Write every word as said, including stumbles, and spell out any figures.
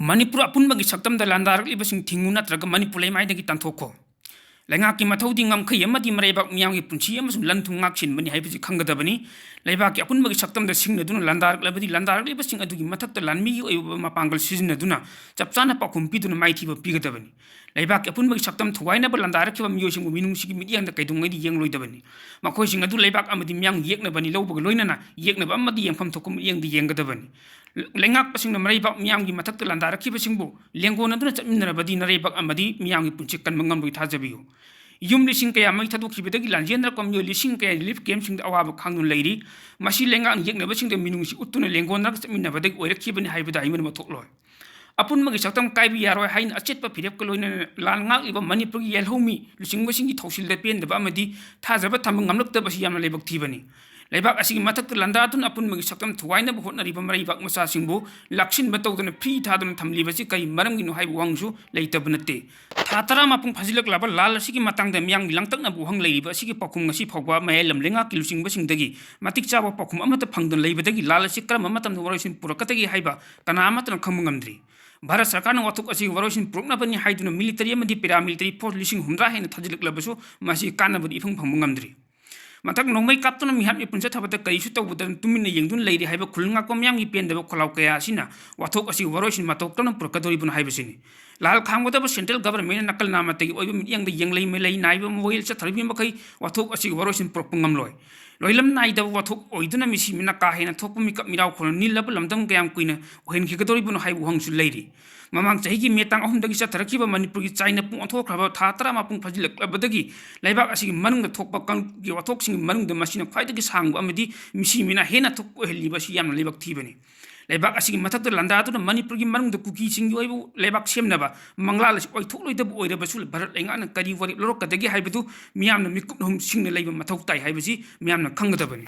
ꯃꯅꯤꯄꯨꯔ ꯑꯄꯨꯟꯕꯒꯤ ꯁꯛꯇꯝꯗ ꯂꯥꯟꯗꯥꯔꯛꯂꯤꯕꯁꯤꯡ ꯊꯤꯡꯉꯨ, ꯅꯠꯇ꯭ꯔꯒ ꯃꯅꯤꯄꯨꯔ ꯂꯩꯃꯥꯏꯗꯒꯤ ꯇꯥꯟꯊꯣꯛꯈꯣ꯫ ꯂꯩꯉꯥꯛꯀꯤ ꯃꯊꯧꯗꯤ ꯉꯝꯈꯩ ꯑꯃꯗꯤ ꯃꯔꯩꯕꯥꯛ ꯃꯤꯌꯥꯝꯒꯤ ꯄꯨꯟꯁꯤ ꯑꯃꯁꯨꯡ ꯂꯟ ꯊꯨꯝ ꯉꯥꯛ ꯁꯦꯟꯕꯅꯤ ꯍꯥꯏꯕꯁꯤ ꯈꯪꯒꯗꯕꯅꯤ꯫ ꯂꯩꯕꯥꯛꯀꯤ ꯑꯄꯨꯟꯕꯒꯤ ꯁꯛꯇꯝꯗ ꯁꯤꯡꯅꯗꯨꯅ ꯂꯥꯟꯗꯥꯔꯛꯂꯕꯗꯤ, ꯂꯥꯟꯗꯥꯔꯛꯂꯤꯕꯁꯤꯡ ꯑꯗꯨꯒꯤ ꯃꯊꯛꯇ ꯂꯥꯟꯃꯤꯒꯤ ꯑꯣꯏꯕ ꯃꯄꯥꯡꯒꯜ ꯁꯤꯖꯤꯟꯅꯗꯨꯅ ꯆꯞ ꯆꯥꯅ ꯄꯥꯎꯈꯨꯝ ꯄꯤꯗꯨꯅ ꯃꯥꯏꯊꯤꯕ ꯄꯤꯒꯗꯕꯅꯤ꯫ ꯂꯩꯕꯥꯛꯀꯤ ꯑꯄꯨꯟꯕꯒꯤ ꯁꯛꯇꯝ ꯊꯨꯒꯥꯏꯅꯕ ꯂꯥꯟꯗꯥꯔꯛꯈꯤꯕ ꯃꯤꯑꯣꯏꯁꯤꯡꯕꯨ ꯃꯤꯅꯨꯡꯁꯤꯒꯤ ꯃꯤꯠꯌꯦꯡꯗ ꯀꯩꯗꯧꯉꯩꯗ ꯌꯦꯡꯂꯣꯏꯗꯕꯅꯤ꯫ ꯃꯈꯣꯏꯁꯤꯡ ꯑꯗꯨ ꯂꯩꯕꯥꯛ ꯑꯃꯗꯤ ꯃꯤꯌꯥꯝꯒꯤ ꯌꯦꯛꯅꯕꯅꯤ ꯂꯧꯕꯒ ꯂꯣꯏꯅꯅ ꯌꯦꯛꯅꯕ ꯑꯃꯗꯤ ꯌꯦꯡꯐꯝ ꯊꯣꯛꯄ ꯃꯤꯠꯌꯦꯡꯗ ꯌꯦꯡꯒꯗꯕꯅꯤ꯫ ꯂꯩꯉꯥꯛꯄꯁꯤꯡꯅ ꯃꯔꯩꯕꯥꯛ ꯃꯤꯌꯥꯝꯒꯤ ꯃꯊꯛꯇ ꯂꯥꯟꯗꯥꯔꯛꯈꯤꯕꯁꯤꯡꯕꯨ ꯂꯦꯡꯒꯣꯟꯅꯗꯨꯅ ꯆꯠꯃꯤꯟꯅꯔꯕꯗꯤ ꯅꯔꯩꯕꯥꯛ ꯑꯃꯗꯤ ꯃꯤꯌꯥꯝꯒꯤ ꯄꯨꯟꯁꯤ ꯀꯟꯕ ꯉꯝꯂꯣꯏ ꯊꯥꯖꯕꯤꯌꯨ꯫ ꯌꯨꯝ ꯂꯤꯁꯤꯡ ꯀꯌꯥ ꯃꯩ ꯊꯥꯗꯣꯛꯈꯤꯕꯗꯒꯤ ꯂꯥꯟꯖꯦꯟꯅꯔꯛꯄ ꯃꯤꯑꯣꯏ ꯂꯤꯁꯤꯡ ꯀꯌꯥ relief camp ꯁꯤꯡꯗ ꯑꯋꯥꯕ ꯈꯥꯡꯗꯨꯅ ꯂꯩꯔꯤ꯫ ꯃꯁꯤ ꯂꯩꯉꯥꯛꯅ ꯌꯦꯛꯅꯕꯁꯤꯡꯗ ꯃꯤꯅꯨꯡꯁꯤ ꯎꯠꯇꯨꯅ ꯂꯦꯡꯒꯣꯟꯅꯔꯒ ꯆꯠꯃꯤꯟꯅꯕꯗꯒꯤ ꯑꯣꯏꯔꯛꯈꯤꯕꯅꯤ ꯍꯥꯏꯕꯗ ꯍꯥꯏꯃꯟ ꯑꯃ ꯊꯣꯛꯂꯣꯏ꯫ ꯑꯄꯨꯟꯕꯒꯤ ꯁꯛꯇꯝ ꯀꯥꯏꯕ ꯌꯥꯔꯣꯏ ꯍꯥꯏꯅ ꯑꯆꯦꯠꯄ ꯐꯤꯔꯦꯞꯀ ꯂꯣꯏꯅꯅ ꯂꯥꯟ ꯉꯥꯛꯂꯤꯕ ꯃꯅꯤꯄꯨꯔꯒꯤ ꯌꯦꯜꯍꯧꯃꯤ ꯂꯨꯆꯤꯡꯕꯁꯤꯡꯒꯤ ꯊꯧꯁꯤꯜꯗ ꯄꯦꯟꯗꯕ ꯑꯃꯗꯤ ꯊꯥꯖꯕ ꯊꯝꯕ ꯉꯝꯂꯛꯇꯕꯁꯤ ꯌꯥꯝꯅ ꯂꯥꯏꯕꯛ ꯊꯤꯕꯅꯤ꯫ ꯂꯩꯕꯥꯛ ꯑꯁꯤꯒꯤ ꯃꯊꯛꯇ ꯂꯥꯟꯗꯥꯗꯨꯅ ꯑꯄꯨꯟꯕꯒꯤ ꯁꯛꯇꯝ ꯊꯨꯒꯥꯏꯅꯕ ꯍꯣꯠꯅꯔꯤꯕ ꯃꯔꯩꯕꯥꯛ ꯃꯆꯥꯁꯤꯡꯕꯨ ꯂꯥꯛꯁꯤꯟꯕ ꯇꯧꯗꯨꯅ ꯐ꯭ꯔꯤ ꯊꯥꯗꯨꯅ ꯊꯝꯂꯤꯕꯁꯤ ꯀꯔꯤ ꯃꯔꯝꯒꯤꯅꯣ ꯍꯥꯏꯕ ꯋꯥꯍꯪꯁꯨ ꯂꯩꯇꯕ ꯅꯠꯇꯦ꯫ ꯊꯥ ꯇꯔꯥ ꯃꯄꯨꯡ ꯐꯥꯖꯤꯜꯂꯛꯂꯕ ꯂꯥꯜ ꯑꯁꯤꯒꯤ ꯃꯇꯥꯡꯗ ꯃꯤꯌꯥꯝꯒꯤ ꯂꯥꯡꯇꯛꯅꯕ ꯋꯥꯍꯪ ꯂꯩꯔꯤꯕ ꯑꯁꯤꯒꯤ ꯄꯥꯎꯈꯨꯝ ꯉꯁꯤ ꯐꯥꯎꯕ ꯃꯌꯥꯏ ꯂꯝ ꯂꯩꯉꯥꯛꯀꯤ ꯂꯨꯆꯤꯡꯕꯁꯤꯡꯗꯒꯤ ꯃꯇꯤꯛ ꯆꯥꯕ ꯄꯥꯎꯈꯨꯝ ꯑꯃꯠꯇ ꯐꯪꯗꯨꯅ ꯂꯩꯕꯗꯒꯤ ꯂꯥꯜ ꯑꯁꯤ ꯀꯔꯝꯕ ꯃꯇꯝꯗ ꯋꯥꯔꯣꯏꯁꯤꯟ ꯄꯨꯔꯛꯀꯗꯒꯦ ꯍꯥꯏꯕ ꯀꯅꯥ ꯑꯃꯠꯇꯅ ꯈꯪꯕ ꯉꯝꯗ꯭ꯔꯤ꯫ ꯚꯥꯔꯠ ꯁꯔꯀꯥꯔꯅ ꯋꯥꯊꯣꯛ ꯑꯁꯤꯒꯤ ꯋꯥꯔꯣꯏꯁꯤꯟ ꯄꯨꯔꯛꯅꯕꯅꯤ ꯍꯥꯏꯗꯨꯅ military ꯑꯃꯗꯤ paramilitary force ꯂꯤꯁꯤꯡ ꯍꯨꯝꯗ꯭ꯔꯥ ꯍꯦꯟꯅ ꯊꯥꯖꯤꯜꯂꯛꯂꯕꯁꯨ ꯃꯁꯤ ꯀꯥꯟꯅꯕꯗꯤ ꯏꯐꯪ ꯐꯪꯕ ꯉꯝꯗ꯭ꯔꯤ꯫ ꯃꯊꯛ ꯅꯣꯡꯃꯩ ꯀꯥꯞꯇꯨꯅ ꯃꯤꯍꯥꯠ ꯃꯤꯄꯨꯟ ꯆꯠꯊꯕꯗ ꯀꯔꯤꯁꯨ ꯇꯧꯗꯅ ꯇꯨꯃꯤꯟꯅ ꯌꯦꯡꯗꯨꯅ ꯂꯩꯔꯤ ꯍꯥꯏꯕ ꯈꯨꯜ ꯉꯥꯛꯄ ꯃꯤꯌꯥꯝꯒꯤ ꯄꯦꯟꯗꯕ ꯈꯣꯜꯂꯥꯎ ꯀꯌꯥ ꯑꯁꯤꯅ ꯋꯥꯊꯣꯛ ꯑꯁꯤ ꯋꯥꯔꯣꯏꯁꯤꯟ ꯃꯇꯧ ꯀꯔꯝꯅ ꯄꯨꯔꯛꯀꯗꯧꯔꯤꯕꯅꯣ ꯍꯥꯏꯕꯁꯤꯅꯤ꯫ ꯂꯥꯜ ꯈꯥꯡꯒꯗꯕ central government ꯅ ꯅꯥꯀꯜ ꯅꯥꯃꯠꯇꯒꯤ ꯑꯣꯏꯕ ꯃꯤꯠꯌꯦꯡꯗ ꯌꯦꯡꯂꯩ ꯃꯦꯂꯩ ꯅꯥꯏꯕ ꯃꯣꯏꯜ ꯆꯠꯊꯔꯤꯕ ꯃꯈꯩ ꯋꯥꯊꯣꯛ ꯑꯁꯤꯒꯤ ꯋꯥꯔꯣꯏꯁꯤꯟ ꯄꯨꯔꯛꯄ ꯉꯝꯂꯣꯏ꯫ ꯂꯣꯏꯂꯝ ꯅꯥꯏꯗꯕ ꯋꯥꯊꯣꯛ ꯑꯣꯏꯗꯨꯅ ꯃꯤꯁꯤ ꯃꯤꯅ ꯀꯥ ꯍꯦꯟꯅ ꯊꯣꯛꯄ ꯃꯤꯀꯞ ꯃꯤꯔꯥꯎ ꯈꯣꯟꯅ ꯅꯤꯜꯂꯕ ꯂꯝꯗꯝ ꯀꯌꯥꯝ ꯀꯨꯏꯅ ꯑꯣꯏꯍꯟꯈꯤꯒꯗꯧꯔꯤꯕꯅꯣ ꯍꯥꯏꯕ ꯋꯥꯍꯪꯁꯨ ꯂꯩꯔꯤ꯫ ꯃꯃꯥꯡ ꯆꯍꯤꯒꯤ ꯃꯦ ꯇꯥꯡ ꯑꯍꯨꯝꯗꯒꯤ ꯆꯠꯊꯔꯛꯈꯤꯕ ꯃꯅꯤꯄꯨꯔꯒꯤ ꯆꯥꯏꯅ ꯄꯨꯡ ꯑꯣꯟꯊꯣꯛꯈ꯭ꯔꯕ ꯊꯥ ꯇꯔꯥ ꯃꯄꯨꯡ ꯐꯥꯖꯤꯜꯂꯛꯂꯕꯗꯒꯤ ꯂꯩꯕꯥꯛ ꯑꯁꯤꯒꯤ ꯃꯅꯨꯡꯗ ꯊꯣꯛꯄ ꯀꯥꯡꯂꯨꯞꯀꯤ ꯋꯥꯊꯣꯛꯁꯤꯡꯒꯤ ꯃꯅꯨꯡꯗ ꯃꯁꯤꯅ ꯈ꯭ꯋꯥꯏꯗꯒꯤ ꯁꯥꯡꯕ ꯑꯃꯗꯤ ꯃꯤꯁꯤ ꯃꯤꯅ ꯍꯦꯟꯅ ꯊꯣꯛꯄ ꯑꯣꯏꯍꯜꯂꯤꯕ ꯑꯁꯤ ꯌꯥꯝꯅ ꯂꯥꯏꯕꯛ ꯊꯤꯕꯅꯤ꯫ ꯂꯩꯕꯥꯛ ꯑꯁꯤꯒꯤ ꯃꯊꯛꯇ ꯂꯥꯟꯗꯥꯗꯨꯅ ꯃꯅꯤꯄꯨꯔꯒꯤ ꯃꯅꯨꯡꯗ ꯀꯨꯀꯤꯁꯤꯡꯒꯤ ꯑꯣꯏꯕ ꯂꯩꯕꯥꯛ ꯁꯦꯝꯅꯕ ꯃꯪꯂꯥꯜ ꯑꯁꯤ ꯑꯣꯏꯊꯣꯛꯂꯣꯏꯗꯕ ꯑꯣꯏꯔꯕꯁꯨ ꯚꯥꯔꯠ ꯂꯩꯉꯥꯛꯅ ꯀꯔꯤ ꯋꯥꯔꯦꯞ ꯂꯧꯔꯛꯀꯗꯒꯦ ꯍꯥꯏꯕꯗꯨ ꯃꯤꯌꯥꯝꯅ ꯃꯤꯀꯨꯞ ꯑꯍꯨꯝ ꯁꯤꯡꯅ ꯂꯩꯕ ꯃꯊꯧ ꯇꯥꯏ ꯍꯥꯏꯕꯁꯤ ꯃꯤꯌꯥꯝꯅ ꯈꯪꯒꯗꯕꯅꯤ꯫